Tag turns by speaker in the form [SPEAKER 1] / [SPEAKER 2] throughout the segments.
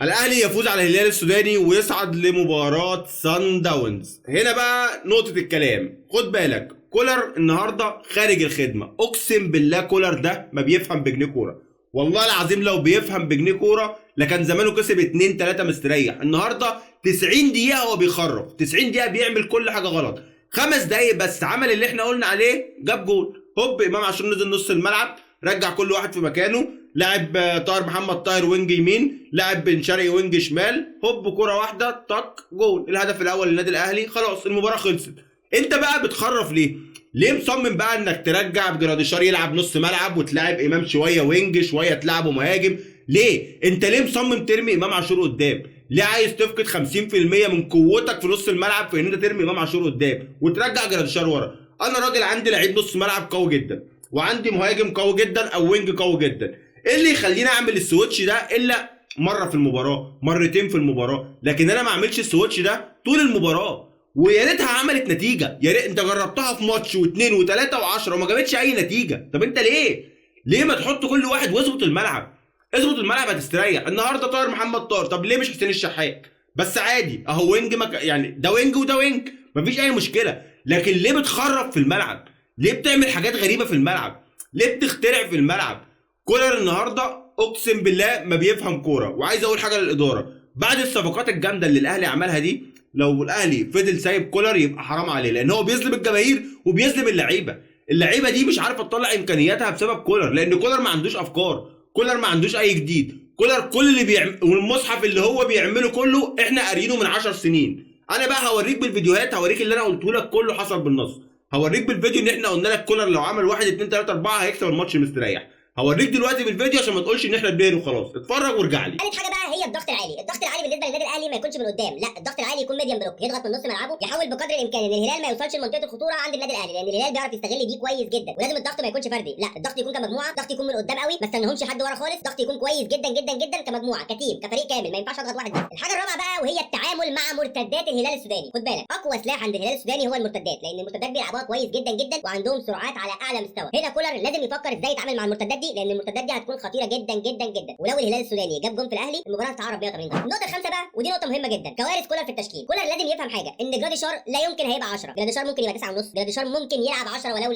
[SPEAKER 1] الاهلي يفوز على الهلال السوداني ويصعد لمباراة سان داونز. هنا بقى نقطة الكلام، خد بالك كولر النهارده خارج الخدمة. اقسم بالله كولر ده ما بيفهم بجنيه كورة، والله العظيم لو بيفهم بجنيه كورة لكان زمانه كسب 2-3 مستريح. النهارده 90 دقيقة هو بيخرف، 90 دقيقة بيعمل كل حاجة غلط. 5 دقايق بس عمل اللي احنا قلنا عليه، جاب جول. هوب امام عاشور نزل نص الملعب، رجع كل واحد في مكانه، لعب طاهر محمد طاهر wing يمين، لعب بن شرقي wing شمال، هوب كرة واحدة طق جول، الهدف الاول للنادي الاهلي. خلاص المباراة خلصت. انت بقى بتخرف ليه؟ ليه مصمم بقى انك ترجع جراديشار يلعب نص ملعب وتلعب امام شوية wing شوية تلعبه مهاجم؟ ليه؟ انت ليه مصمم ترمي امام عاشور قدام؟ ليه عايز تفقد 50% من قوتك في نص الملعب في ان انت ترمي امام عاشور قدام وترجع جراديشار ورا؟ انا راجل عندي لعيب نص ملعب قوي جدا وعندي مهاجم قوي جدا او wing قوي جدا، ايه اللي يخليني اعمل ال switch ده الا مرة في المباراة، مرتين في المباراة؟ لكن انا ما اعملش ال switch ده طول المباراة. ويا ريتها عملت نتيجة، يا ريت انت جربتها في ماتش واثنين وثلاثة وعشرة وما جابتش اي نتيجة. طب انت ليه؟ ليه ما تحط كل واحد واظبط الملعب؟ اظبط الملعب هتستريح. النهارده طاهر محمد طاهر، طب ليه مش حسين الشحات؟ بس عادي اهو wing يعني ده wing وده wing، مفيش اي مشكلة. لكن ليه بتخرب في الملعب؟ ليه بتعمل حاجات غريبة في الملعب؟ ليه بتخترع في الملعب؟ كولر النهارده اقسم بالله ما بيفهم كورة. وعايز اقول حاجة للادارة، بعد الصفقات الجامدة اللي الاهلي عملها دي، لو الاهلي فضل سايب كولر يبقى حرام عليه، لان هو بيظلم الجماهير وبيظلم اللعيبة. اللعيبة دي مش عارفه تطلع امكانياتها بسبب كولر، لان كولر ما عندوش افكار، كولر ما عندوش اي جديد، كولر كل اللي بيعمل والمصحف اللي هو بيعمله كله احنا قارينه من 10 سنين. انا بقى هوريك بالفيديوهات، هوريك اللي انا قلته لك كله حصل بالنص، هوريك بالفيديو ان احنا قلنا لك كولر لو عمل 1 2 3 4 هيكسب الماتش مستريح. هوريك دلوقتي بالفيديو عشان ما تقولش ان احنا بنهري وخلاص. اتفرج وارجع لي.
[SPEAKER 2] ثالث حاجة بقى هي الضغط العالي. الضغط العالي بالنسبة للنادي الاهلي ما يكونش من قدام، لا الضغط العالي يكون medium block، يضغط من نص ملعبه، يحاول بقدر الامكان ان الهلال ما يوصلش لمنطقه الخطورة عند النادي الاهلي، لان الهلال بيعرف يستغل دي كويس جدا. ولازم الضغط ما يكونش فردي، لا الضغط يكون كمجموعة، الضغط يكون من قدام قوي، ما استناهمش حد ورا خالص، الضغط يكون كويس جدا جدا جدا كمجموعة، ك team، كفريق كامل، ما ينفعش اضغط واحد بس. الحاجة الرابعة بقى وهي التعامل مع مرتدات الهلال السوداني. خد بالك اقوى سلاح عند الهلال السوداني هو المرتدات، لان المرتدات بيلعبوها كويس جدا جدا وعندهم سرعات على اعلى مستوى. هنا كولر لازم يفكر ازاي يتعامل مع المرتدات دي، لان المرتدات دي هتكون خطيرة جدا جدا جدا. ولو الهلال السوداني جاب جون في الاهلي المباراة هتتعرب 180 درجه. النقطة الخامسة بقى ودي نقطة مهمة جدا، كوارث كولر في التشكيل. كولر لازم يفهم حاجة، ان جراديشار لا يمكن هيبقى 10، جراديشار ممكن يبقى 9.5، جراديشار ممكن يلعب 10 ولو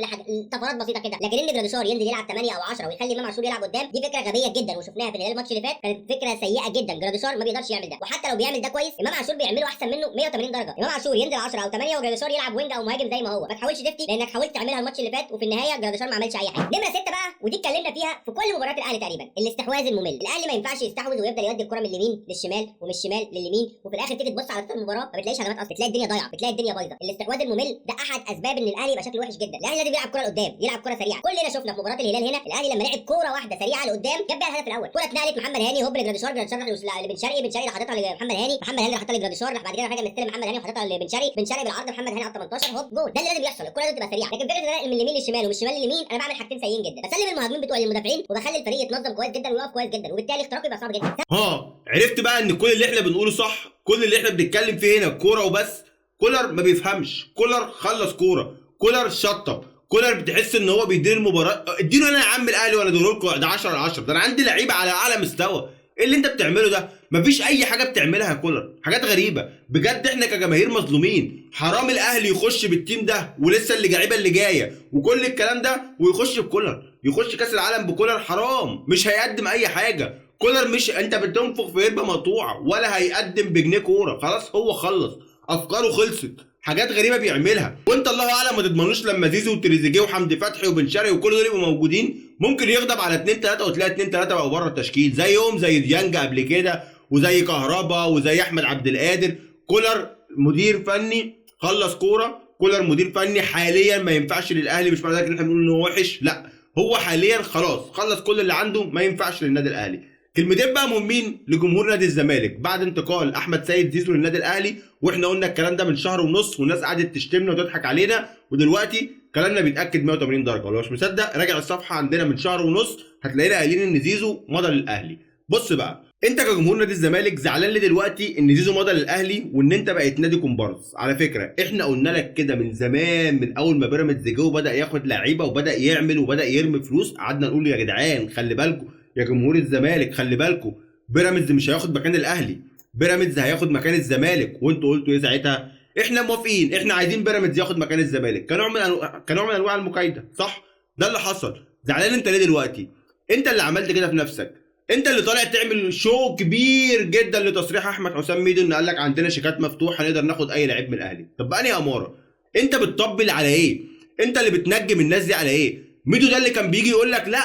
[SPEAKER 2] طفرات بسيطة كده، لكن ان جراديشار ينزل يلعب 8 او 10 ويخلي امام عاشور يلعب قدام، دي فكرة غبية جدا وشفناها في الهلال الماتش اللي فات، كانت فكرة سيئه جدا. جراديشار ما بيقدرش يعمل ده، وحتى لو بيعمل ده كويس امام عاشور بيعمله احسن منه 180 درجه. امام عاشور ينزل 10 او 8 وجراديشار يلعب wing او مهاجم زي ما هو. ما تحاولش تفتي لانك حاولت تعملها الماتش اللي فات وفي النهاية جراديشار ما عملش اي حاجة. نمره 6 بقى ودي اتكلمنا فيها في كل مباريات الاهلي تقريبا، الاستحواذ الممل. الاهلي ما ينفعش يستحوذ ويفضل يودي الكره من اليمين للشمال ومن الشمال لليمين، وفي الاخر تيجي تبص على المباراة ما بتلاقيش هجمات اصلا، بتلاقي الدنيا ضايعة، بتلاقي الدنيا بايظة. الاستحواذ الممل ده احد اسباب ان الاهلي يبقى شكله وحش جدا. الاهلي لازم يلعب كره لقدام، يلعب كره سريعة. كلنا شفنا في مباراة الهلال هنا الاهلي لما لعب كورة واحدة سريعة لقدام جاب بيها الهدف الاول، كورة اتنقلت محمد هاني هوب لجراديشار، جراديشار راح لبن شرقي، بن شرقي راح حاططها لمحمد هاني، محمد هاني راح حاططها لجراديشار، راح بعد كده راجع مستلم محمد هاني وحاططها لبن شرقي، بن شرقي بالعرض محمد هاني على 18 هوب جول. ده اللي لازم يحصل، الكورة لازم تبقى سريعة. لكن فكرة من اليمين للشمال ومن الشمال لليمين، انا بعمل حاجتين سيئين جدا، بسلم المهاجمين بتوع المدافعين وبخلي الفريق يتنظم كويس جدا ويقف كويس جدا، وبالتالي اختراقه يبقى صعب جدا.
[SPEAKER 1] ها عرفت بقى ان كل اللي احنا بنقوله صح، كل اللي احنا بنتكلم فيه هنا كورة وبس. كولر ما بيفهمش، كولر خلص كورة، كولر شطب، كولر بتحس ان هو بيدير المباراة. اديله انا يا عم الاهلي وانا اديله لكم ده 10 على 10، ده انا عندي لعيبة على اعلى مستوى. ايه اللي انت بتعمله ده؟ مفيش اي حاجة بتعملها يا كولر، حاجات غريبة بجد. احنا كجماهير مظلومين، حرام الاهلي يخش بال team ده ولسه اللي لعيبة اللي جاية وكل الكلام ده ويخش بكولر، يخش كاس العالم بكولر، حرام. مش هيقدم اي حاجة كولر، مش انت بتنفخ في قربه مقطوعة، ولا هيقدم بجنيه كورة. خلاص هو خلص، افكاره خلصت، حاجات غريبة بيعملها، وانت الله اعلم ما تضمنوش لما زيزو وتريزيجيه وحمدي فتحي وبن شرقي وكل دول يبقوا موجودين، ممكن يغضب على 2 3 وتلاقي 2 3 بقوا بره التشكيل، زيهم زي ديانج قبل كده وزي كهربا وزي احمد عبد القادر. كولر مدير فني خلص كورة، كولر مدير فني حاليا ما ينفعش للاهلي. مش معنى ذلك ان احنا بنقول ان هو وحش، لا هو حاليا خلاص خلص كل اللي عنده، ما ينفعش للنادي الاهلي. كلمتين بقى مهمين لجمهور نادي الزمالك بعد انتقال احمد سيد زيزو للنادي الاهلي، واحنا قلنا الكلام ده من شهر ونص والناس قعدت تشتمنا وتضحك علينا، ودلوقتي كلامنا بيتاكد 180 درجه. ولو مش مصدق راجع الصفحة عندنا من شهر ونص هتلاقينا قايلين ان زيزو مضى للاهلي. بص بقى، انت كجمهور نادي الزمالك زعلان ليه دلوقتي ان زيزو مضى للاهلي وان انت بقيت نادي كومبارس؟ على فكرة احنا قلنا لك كده من زمان، من اول ما بيراميدز جه وبدا ياخد لعيبة وبدا يعمل وبدا يرمي فلوس، قعدنا نقول يا جدعان خلي بالكم يا جمهور الزمالك، خلي بالكم بيراميدز مش هياخد مكان الاهلي، بيراميدز هياخد مكان الزمالك. وانتوا قلتوا ايه ساعتها؟ احنا موافقين، احنا عايزين بيراميدز ياخد مكان الزمالك، كنوع من انواع المكايده، صح؟ ده اللي حصل. زعلان انت ليه دلوقتي؟ انت اللي عملت كده في نفسك، انت اللي طالع تعمل show كبير جدا لتصريح احمد حسام ميدو انه قال لك عندنا شيكات مفتوحة نقدر ناخد اي لعيب من الاهلي. طب بأنهي اماره؟ انت بتطبل على ايه؟ انت اللي بتنجم الناس دي على ايه؟ ميدو ده اللي كان بيجي يقول لك لا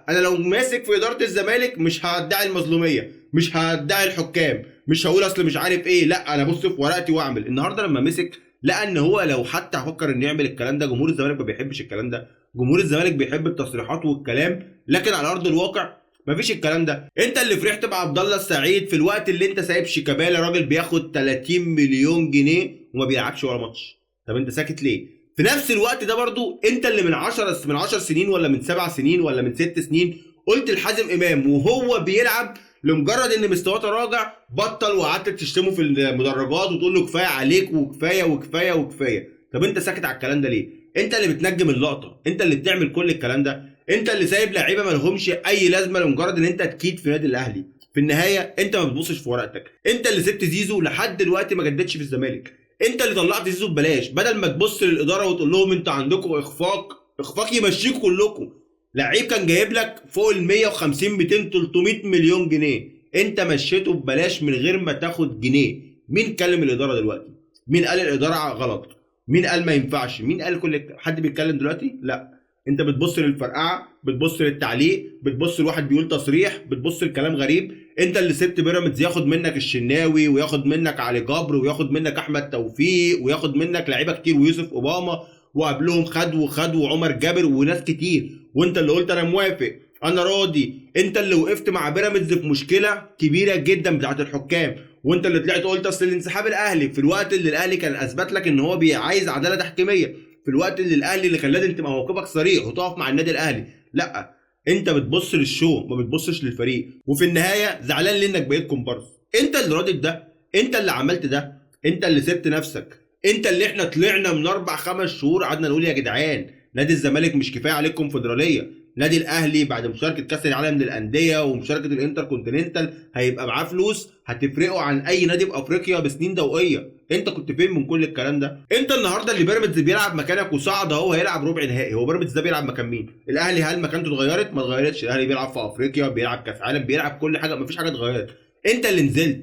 [SPEAKER 1] انا لو ماسك في ادارة الزمالك مش هدعي المظلوميه، مش هدعي الحكام، مش هقول اصل مش عارف ايه، لا انا ابص في ورقتي واعمل. النهارده لما مسك لقى ان هو لو حتى فكر انه يعمل الكلام ده، جمهور الزمالك ما بيحبش الكلام ده، جمهور الزمالك بيحب التصريحات والكلام، لكن على ارض الواقع مفيش الكلام ده. انت اللي فرحت بعبد الله السعيد في الوقت اللي انت سايب شيكابالا راجل بياخد 30 مليون جنيه وما بيلعبش ولا ماتش. طب انت ساكت ليه؟ في نفس الوقت ده برضو انت اللي من 10 سنين ولا من 7 سنين ولا من 6 سنين قلت لحازم امام وهو بيلعب لمجرد ان مستواه تراجع بطل، وقعدت تشتمه في المدرجات وتقول له كفاية عليك وكفاية وكفاية وكفاية. طب انت ساكت على الكلام ده ليه؟ انت اللي بتنجم اللقطة، انت اللي بتعمل كل الكلام ده، انت اللي سايب لعيبة ما لهمش اي لازمه لمجرد ان انت تكيد في نادي الاهلي. في النهاية انت ما بتبصش في ورقتك، انت اللي سبت زيزو لحد دلوقتي ما جددش في الزمالك، انت اللي طلعت زيزو ببلاش، بدل ما تبص للادارة وتقول لهم انتوا عندكم اخفاق، اخفاق يمشيكم كلكم. لعيب كان جايب لك فوق ال 150 200 300 مليون جنيه، انت مشيته ببلاش من غير ما تاخد جنيه. مين كلم الادارة دلوقتي؟ مين قال الادارة غلط؟ مين قال ما ينفعش؟ مين قال كل حد بيتكلم دلوقتي؟ لا، انت بتبص للفرقعه، بتبص للتعليق، بتبص لواحد بيقول تصريح، بتبص لكلام غريب. انت اللي سبت بيراميدز ياخد منك الشناوي وياخد منك علي جبر وياخد منك احمد توفيق وياخد منك لعيبة كتير ويوسف اوباما، وقبلهم خد وخد وعمر جابر وناس كتير، وانت اللي قلت انا موافق انا راضي. انت اللي وقفت مع بيراميدز في مشكلة كبيرة جدا بتاعت الحكام، وانت اللي طلعت قلت اصل الانسحاب الاهلي في الوقت اللي الاهلي كان اثبت لك ان هو عايز عدالة تحكيميه، في الوقت اللي الاهلي اللي كان لازم تبقى موقفك صريح وتقف مع النادي الاهلي. لا، انت بتبص لل show ما بتبصش للفريق، وفي النهاية زعلان لانك بقيت كومبارس. انت اللي راضي بده، انت اللي عملت ده، انت اللي سبت نفسك، انت اللي احنا طلعنا من 4 5 شهور قعدنا نقول يا جدعان نادي الزمالك مش كفاية عليكم كونفدراليه، نادي الاهلي بعد مشاركة كاس العالم للاندية ومشاركة الانتر كونتيننتال هيبقى معاه فلوس هتفرقه عن اي نادي في افريقيا بسنين ضوئية. انت كنت فين من كل الكلام ده؟ انت النهارده اللي بيراميدز بيلعب مكانك وصعد اهو هيلعب ربع نهائي. هو بيراميدز ده بيلعب مكان مين؟ الاهلي هل مكانته اتغيرت؟ ما اتغيرتش. الاهلي بيلعب في افريقيا، بيلعب كاس عالم، بيلعب كل حاجة، مفيش حاجة اتغيرت. انت اللي نزلت،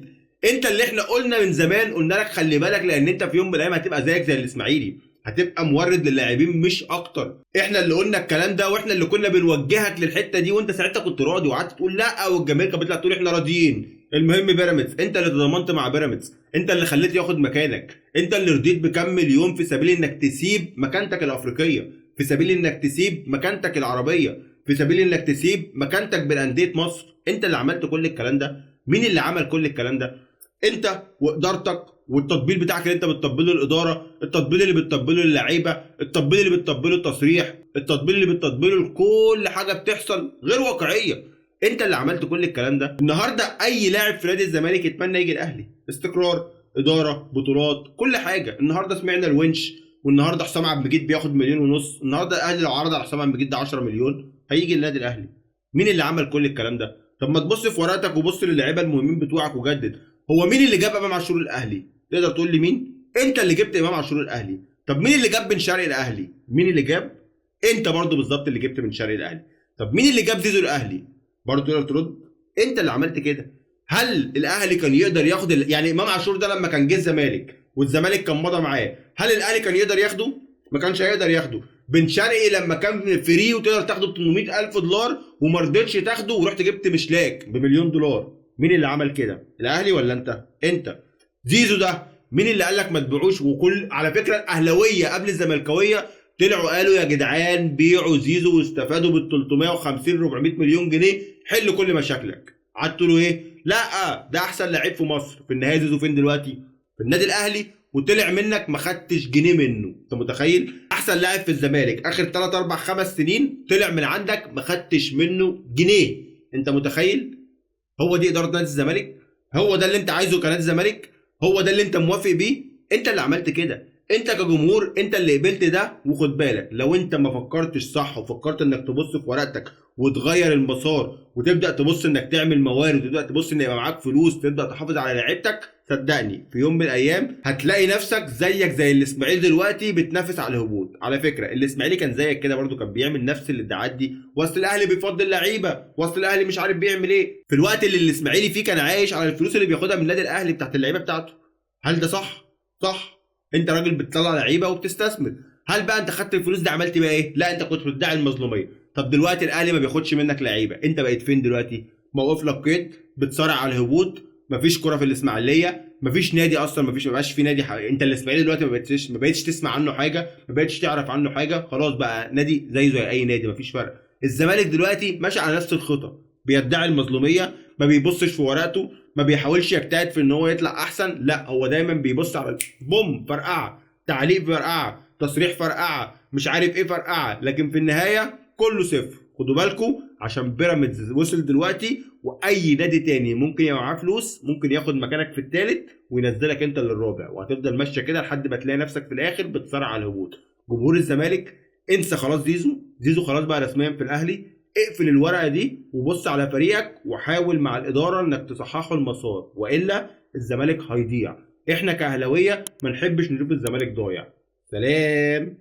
[SPEAKER 1] انت اللي احنا قلنا من زمان، قلنا لك خلي بالك لان انت في يوم من الايام هتبقى زيك زي الاسماعيلي، هتبقى مورد للاعبين مش اكتر. احنا اللي قلنا الكلام ده، واحنا اللي كنا بنوجهك للحتة دي، وانت ساعتها كنت راضي وقعدت تقول لا، والجماهير كانت بتطلع تقول احنا راضيين. المهم بيراميدز، انت اللي تضامنت مع بيراميدز، انت اللي خليت ياخد مكانك، انت اللي رضيت بكم مليون في سبيل انك تسيب مكانتك الافريقية، في سبيل انك تسيب مكانتك العربية، في سبيل انك تسيب مكانتك بالاندية مصر. انت اللي عملت كل الكلام ده. مين اللي عمل كل الكلام ده؟ انت وادارتك والتطبيل بتاعك اللي انت بتطبله للادارة، التطبيل اللي بتطبله للعيبة، التطبيل اللي بتطبله التصريح، التطبيل اللي بتطبله لكل حاجة بتحصل غير واقعية. انت اللي عملت كل الكلام ده. النهارده اي لاعب في نادي الزمالك يتمنى يجي الاهلي، استقرار، ادارة، بطولات، كل حاجة. النهارده سمعنا الونش، والنهارده حسام عبد المجيد بياخد 1.5 مليون، النهارده الاهلي لو عرض على حسام عبد المجيد ده 10 مليون هيجي النادي الاهلي. مين اللي عمل كل الكلام ده؟ طب ما تبص في ورقتك وبص للعيبة المهمين بتوعك وجدد. هو مين اللي جاب امام عاشور الاهلي؟ تقدر تقول لي مين؟ انت اللي جبت امام عاشور الاهلي. طب مين اللي جاب بن شرقي الاهلي؟ مين اللي جاب؟ انت برضو بالظبط اللي جبت بن شرقي الاهلي. طب مين اللي جاب زيزو الاهلي؟ برضو تقدر ترد؟ انت اللي عملت كده. هل الاهلي كان يقدر ياخد يعني امام عاشور ده لما كان جه الزمالك والزمالك كان مضى معاه، هل الاهلي كان يقدر ياخده؟ ما كانش هيقدر ياخده. بن شرقي لما كان free وتقدر تاخده ب 800,000 دولار وما رضيتش تاخده ورحت جبت مشلاك ب1,000,000 دولار. مين اللي عمل كده؟ الاهلي ولا انت؟ انت. زيزو ده مين اللي قال لك ما تبيعوش؟ وكل على فكرة الاهلاوية قبل الزملكاويه طلعوا قالوا يا جدعان بيعوا زيزو واستفادوا بال 350 400 مليون جنيه، حلوا كل مشاكلك. قعدتوا له ايه؟ لا ده احسن لعيب في مصر. في النهاية زيزو فين دلوقتي؟ في النادي الاهلي، وطلع منك ما خدتش جنيه منه. انت متخيل؟ احسن لاعب في الزمالك اخر 3 4 5 سنين طلع من عندك ما خدتش منه جنيه. انت متخيل؟ هو دي ادارة نادي الزمالك؟ هو ده اللي انت عايزه كنادي الزمالك؟ هو ده اللي انت موافق بيه؟ انت اللي عملت كده، انت كجمهور انت اللي قبلت ده. وخد بالك لو انت ما فكرتش صح وفكرت انك تبص في ورقتك وتغير المسار وتبدا تبص انك تعمل موارد، وتبدا تبص ان يبقى معاك فلوس، تبدا تحافظ على لعيبتك، صدقني في يوم من الايام هتلاقي نفسك زيك زي الاسماعيلي دلوقتي بتنافس على الهبوط. على فكرة الاسماعيلي كان زيك كده برده، كان بيعمل نفس الادعاءات دي، وصل الاهلي بيفضل لعيبة، وصل الاهلي مش عارف بيعمل ايه، في الوقت اللي الاسماعيلي فيه كان عايش على الفلوس اللي بياخدها من النادي الاهلي بتاعت اللعيبة بتاعته. هل ده صح؟ صح. انت راجل بتطلع لعيبة وبتستثمر، هل بقى انت خدت الفلوس دي عملت بقى ايه؟ لا، انت كنت بتدعي المظلوميه. طب دلوقتي الاهلي ما بياخدش منك لعيبة، انت بقيت فين دلوقتي؟ موقف لك قيد، بتصارع على الهبوط، مفيش كره في الاسماعيلية، مفيش نادي اصلا، مفيش، ما بقاش في نادي انت الاسماعيلي دلوقتي ما بقتش تسمع عنه حاجة، ما بقتش تعرف عنه حاجة، خلاص بقى نادي زيه زي اي نادي، مفيش فرق. الزمالك دلوقتي ماشي على نفس الخطة، بيدعي المظلوميه، ما بيبصش في ورقته، ما بيحاولش يجتهد في ان هو يطلع احسن، لا هو دايما بيبص على بوم فرقعه، تعليق فرقعه، تصريح فرقعه، مش عارف ايه فرقعه، لكن في النهاية كله صفر. خدوا بالكم عشان بيراميدز وصل دلوقتي، واي نادي تاني ممكن يبقى معاه فلوس ممكن ياخد مكانك في الثالث وينزلك انت للرابع، وهتفضل ماشية كده لحد ما تلاقي نفسك في الاخر بتصارع على الهبوط. جمهور الزمالك انسى خلاص زيزو، زيزو خلاص بقى رسميا في الاهلي، اقفل الورقة دي وبص على فريقك وحاول مع الادارة انك تصححوا المسار، والا الزمالك هيضيع. احنا كاهلاويه ما نحبش نشوف الزمالك ضايع. سلام.